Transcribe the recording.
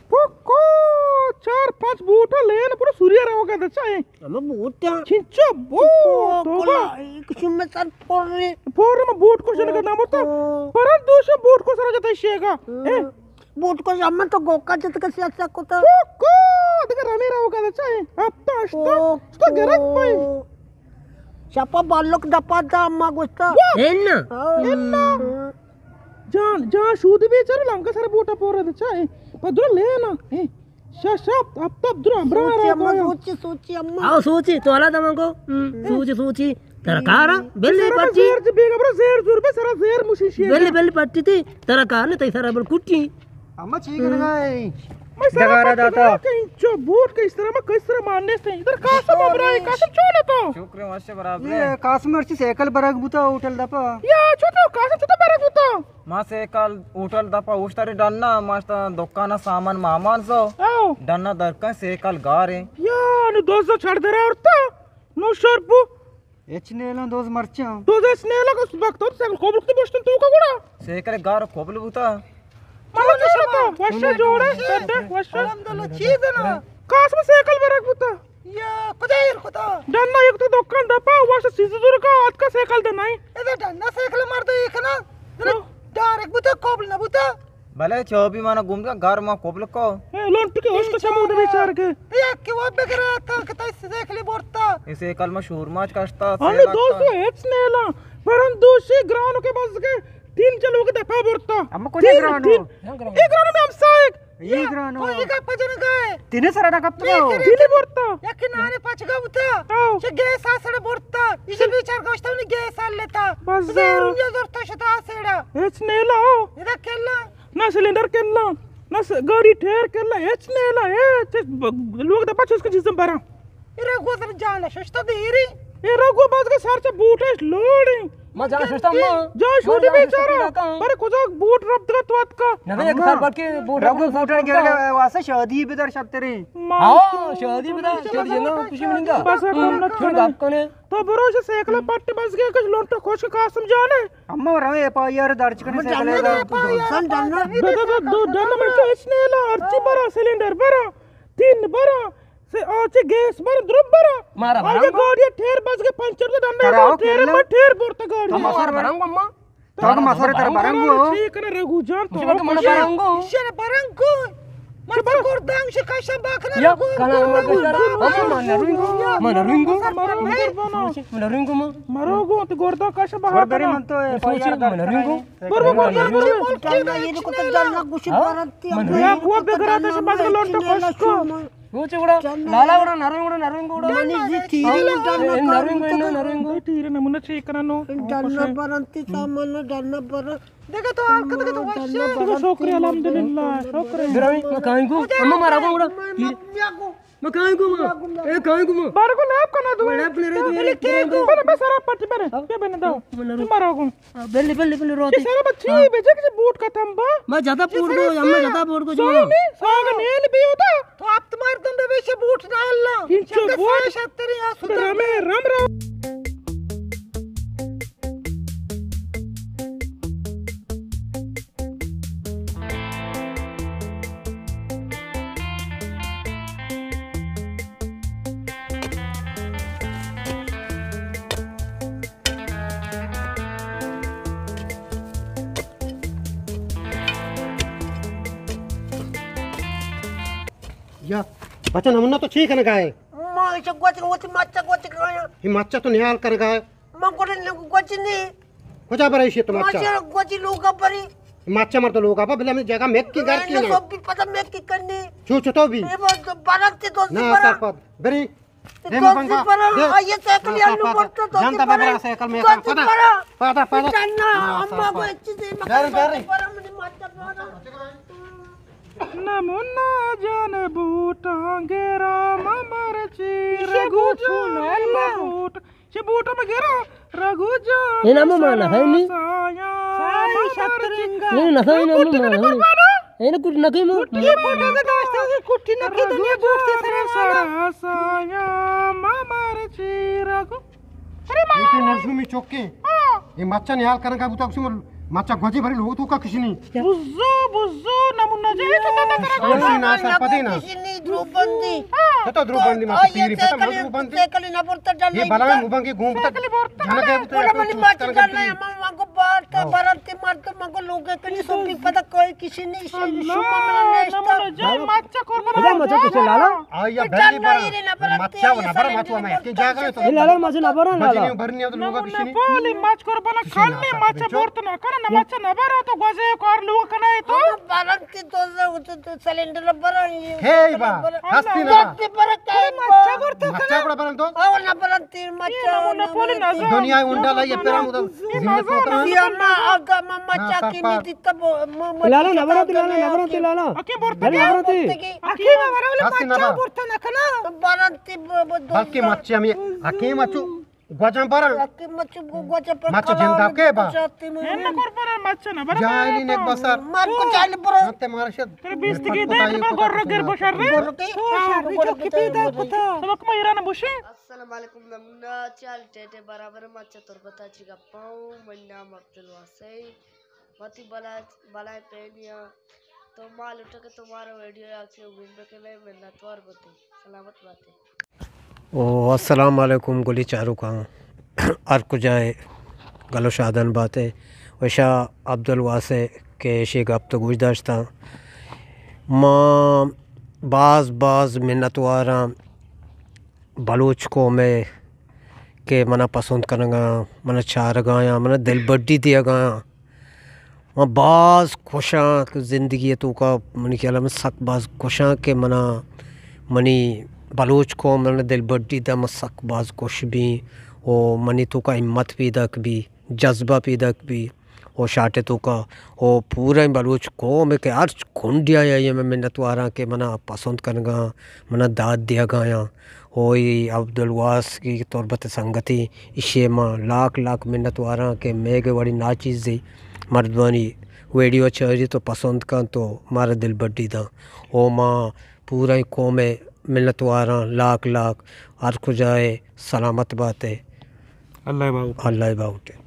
پکو، چار پنچ بوٹ لین پورا سوریا روگا دچا اے۔ ہمے بوٹ ءَ۔ چنچو بوٹ، توبہ۔ کلا، ایک شو میں سر پور رہے۔ پور میں بوٹ کو شنگا نہ مرتا۔ او۔ پرن دوشا بوٹ کو سرا جتا شیگا۔ ہاں۔ اے۔ بوٹ کو شامن تو گوکا جت کے سیاست کو تا۔ پکو، دیکھ رمی روگا دچا اے۔ اب تو اشتا، اشتا گرک پائی۔ شپا بالک دپا دا اما گوشتا۔ واہ۔ اے نا۔ ہاں۔ اے نا۔ ہاں۔ جان، جان شودی بیچارہ لنکا سر بوٹا پورا دچا اے۔ پدر لینا۔ اے۔ شا، شا، اب تب درا برا سوچی را اما، گویا۔ سوچی، سوچی اما۔ آو سوچی، تو حالا دماغو۔ ہم، سوچی، سوچی۔ ترا کارا، بلی سر بچی۔ زیر جی بیگا برا، زیر زور بے سرا زیر مشیشی۔ بلی، بلی پٹی تھی، ترا کار نے تئی سرا بل کٹی۔ اما چی کرنا ہے؟ میں سرا ڈگارا پٹی داتا۔ کہ انچو بوٹ کہ اس طرح میں کس طرح ماننے سے۔ ادھر قاسم ابراہی، قاسم چون تو؟ شکر ہے، ماشاء برابر ہے۔ یہ قاسم مرچی سائیکل برگ بوتا ہوٹل دپا۔ یا، چھوٹو قاسم چھوٹو برگ بوتا۔ ما سیکال ہوٹل دپا اوشتاری ڈنا، ما شتا دکان سامان مامان زو۔ او۔ ڈنا درکن سیکال گاریں۔ یا، نو دوزو چھڑ درا اورتا۔ نو شرپو۔ اچ نیلان دوز مرچاں۔ دوز اچ نیلان کو وقت تو سیکال قبول تو بوشتن تو کا گڑا۔ سیکال گار قبول بوتا۔ ماما جوڑا تو، وشا جوڑا، وشا۔ الحمدللہ، چیز نا۔ قاسم سیکال برک بوتا۔ یا خدا ایر خدا۔ ڈنا یک تو دکان دپا، واشا سیزو زور کا آتکا سیکل دے نہیں۔ ادا ڈنا سیکل مار دے ایک نا۔ ڈائریکٹ بوتا، قبول نہ بوتا۔ بلے چو بھی مانا گم کا گھر ما قبول کو۔ اے لونٹ کے ہوش کو چمو دے بیچار کے۔ یا کہ وہ بگرا تا کہ تئی سیکل بورتا۔ اے سیکل ما شور ماچ کشتا، ہمیں سیلا دوستو تا۔ ہچ نیلا۔ برن دوشی گرانو کے بس کے تین چلو کے دپا بورتا۔ ہم کو تین، گرانو۔ تین۔ اے گرانو میں ہم سائک۔ اے گرانو۔ تو اے گپ جنگا ہے۔ تینے سرا نہ کپتو۔ تینے برتا۔ یک نانے پچگا بوتا۔ آو۔ چہ گیس آسڑ برتا۔ ایشی بیچار گوشتا انی گیس آل لیتا۔ بس۔ زیرون یا زورتا شتا آسڑا۔ ہچ نیلا۔ ادا کلا۔ نہ سلنڈر کلا۔ نہ س-، گاڑی ٹیر کلا۔ ہچ نیلا۔ اے چہ ب-، لوگ دپا چس کے جسم برا۔ ایرا گوزر جان ششتا دیری۔ ایرا گو باز کے سر چہ بوٹش لوڑی۔ ما جان ششتا ما۔ جان شودی بیچارہ۔ برے کجا بوٹ رب دگا تو اتکا۔ نہ، یک سر بلکہ بوٹ رب بوٹن گر واسطہ شادی بدر شتری۔ ہاں، شادی بدر، شادی جنگا خوشی مننگا۔ بس کم نہ چھوڑ۔ گپ کنے۔ تو برو سے سیکل پٹ بس گیا کچھ لونٹا خوش قاسم جانے۔ اما رو ایف آئی آر درج کنے سیکل۔ دو، دو، دو، دو، دو، من تو اس نے لا ارچی برا سلنڈر برا۔ تین برا۔ سے آچے گیس بر درب برا۔ مارا آگے برنگو۔ گاڑی ٹیر بس کے پنچر تو ڈنڈا ترا گاڑی او ٹیر کلا۔ ما ٹیر برتا گاڑی۔ تو مارا برنگو اما۔ تو مارا مسر تر برنگو۔ چی کنا رگو جان تو مجھے تو منا برنگو۔ شر برنگو۔ مجھے گردان شکاشا باکنا یا رگو۔ کنا مر گردان۔ اما من نروینگو۔ من نروینگو۔ من نروینگو ما۔ مرو گو تو گردان کاشا باکنا۔ من نروینگو۔ برو برو برو۔ ملکی نا یہ کو تو جان گوشی برتی۔ من نروینگو۔ یا کو بگرا تو بس لوٹ تو خوش کو۔ روچے گڑا، لالا گڑا، نروینگ گڑا، نروینگ گڑا۔ منی جی تیرے نہ ڈالنا اے، نروینگ گڑا، نروینگ گڑا۔ تیرے نمونہ چی کننو۔ ڈالنا برنتی سامان ڈالنا برن۔ دیکھے تو حال کت کے تو وش۔ شکر الحمدللہ، شکر۔ گرامی، ما کائیں کو، اما مارا کو گڑا۔ ما کائیں کو ما، اے کائیں کو ما۔ بارے کو لیب کنا دو۔ لیب کنا دو۔ بلے بس سرا پٹ بلے۔ بیا بنے دو۔ مارا کو۔ بلے، بلے، بلے، روتے۔ سارا بچی، ہاں۔ بجے کسے بوٹ ختم با۔ ما جاتا پوٹ کو، اما جاتا پوٹ کو جو۔ سومی، ساگ نیل بی ہوتا۔ تو آپ تمہار دم بے سے بوٹ ڈال لا۔ انچو بوٹ۔ شتری آ سوتا۔ رمے، رم رم۔ یا بچہ نمونہ تو چی کنگا ہے؟ ما ایسا گوچ، گوچ، مچا گوچ کھایا۔ یہ مچا تو نیال کنگا ہے۔ من گوڑے گوچ نہیں۔ کجا برا ایشی تو مچا؟ مچا گوچ لوگا بری۔ مچا مر تو لوگا با، بلے ہمیں جگہ میک کی گھر کی نا۔ سب بھی پتہ میک کی کرنی۔ چو چو تو بھی۔ یہ بس برت تے دوست نا برا۔ سر پد۔ بری۔ دے مبنگا۔ دے۔ آئیے سائیکل یا لو برتا تو جانتا برا۔ سائیکل میں پدا۔ پدا، پدا۔ جاننا، اما کو اچھی دے مگر برا منی مچا برا۔ نمونہ جان بوٹاں گرا ممر چیر گوچان بوٹ۔ چہ بوٹ ءَ بگیرا رگو جان۔ اے نام مانا ہے نی؟ سایا ممر چیر۔ اے نہ سایا نام مانا ہے۔ اے نہ کچھ نہ کہیں مو۔ یہ بوٹ ءَ داشتا، کٹی نہ کی دنیا بوٹ سے سرا سایا ممر چیر گو۔ ارے ماں۔ یہ نرسومی چوکے۔ ہاں۔ یہ مچا نیال کرن کا بوتا کسی مل۔ مچا گوجی بری لوگ تو کا کشنی۔ بزو، بزو، نمونہ جائے تو دادا کرا گوجی۔ نا سرپدی نا۔ کشنی دروبندی۔ تو تو دروبندی ما پیری پتا ما دروبندی۔ سیکلی نہ برتا ڈل۔ یہ بلا مبنگی گوم تک۔ سیکلی برتا۔ جنگے بولا منی مچا ڈل۔ ما کو بار تا برنتی مرد ما کو لوگ کنی سوپی پتا کوئی کشنی۔ شما منا نیشتا۔ نمونہ جائے مچا قربان۔ خدا مچا کچھ لالا۔ آیا بیلی برا۔ مچا و نبرا مچا میں۔ کہ جاگا تو۔ لالا مچا نبرا لالا۔ بھرنی تو لوگ کشنی۔ پولی مچ قربان کھانے مچا بورت نہ کرا، نہ مچا نہ برا تو گوزے کار لوگ کنا ہے تو۔ برنتی تو سلنڈر برا۔ ہے با، ہستی نہ۔ برا کئی مچا بورت نہ۔ مچا بڑا برن تو۔ او نہ برنتی مچا نہ۔ دنیا انڈا لائی پیرا مدد۔ ذمہ تو کرا۔ یا ما اگا ما مچا کی نہیں دیتا۔ لالا نہ برنتی، لالا نہ برنتی، لالا۔ اکی بورت نہ برنتی۔ اکی ما برا مچا بورت نہ کنا۔ برنتی بلکہ مچا میں اکی مچو۔ گوجاں برا۔ مچ جندا کے با۔ ہن قربان مچ نہ برا۔ جاہلی نیک بسر۔ مار کو جاہلی برا۔ انت مارا شد۔ ترے بیست کی دے، پر گور گر بشر رے۔ گور کے۔ ہاں، گور کے۔ سبق ما ایران بوشے۔ السلام علیکم نمونہ، چال ٹیٹے برابر مچ تربتا چی گپاؤں۔ من نام عبدالواسع۔ وتی بلا، بلائیں پینیاں۔ تو ما لوٹا کہ تو مارا ویڈیو یا کہ گوم بکنے، منتوار بتے۔ سلامت باتے۔ او السلام علیکم گلی چاروکاں، ہر کجائے گلو شادن باتے۔ وشا عبدالواسع کہ ایشی گپ تو گوش داشتاں۔ ما باز باز منتواراں بلوچ قوم ء کہ منا پسند کنگا، منا چارگا یا منا دلبڈی دیگا۔ من باز خوشاں کہ زندگی ء توکا منی خیال ء من سک باز خوشاں کہ منا منی بلوچ قوم منا دلبڈی دا، من سک باز خوش بی و منی توکا ہمت پیداک بی، جذبہ پیداک بی۔ و شاٹ ء توکا و پوریں بلوچ قوم ء کہ ہرچ کنڈی آیاں، آئی ء من منتواراں کہ منا پسند کنگا، منا داد دیگا آیاں۔ و ای عبدالواس کی تربت سنگتی، ایشی ء ما لاکھ لاکھ منتواراں کہ میگ وڑی ناچیزی مردمانی ویڈیو چاری تو پسند کن تو مارا دلبڈی داں۔ و ما پوریں قوم ء منتواراں لاکھ لاکھ، ہر کجائے سلامت باتے۔ اللہ باوٹ۔ اللہ باوٹ۔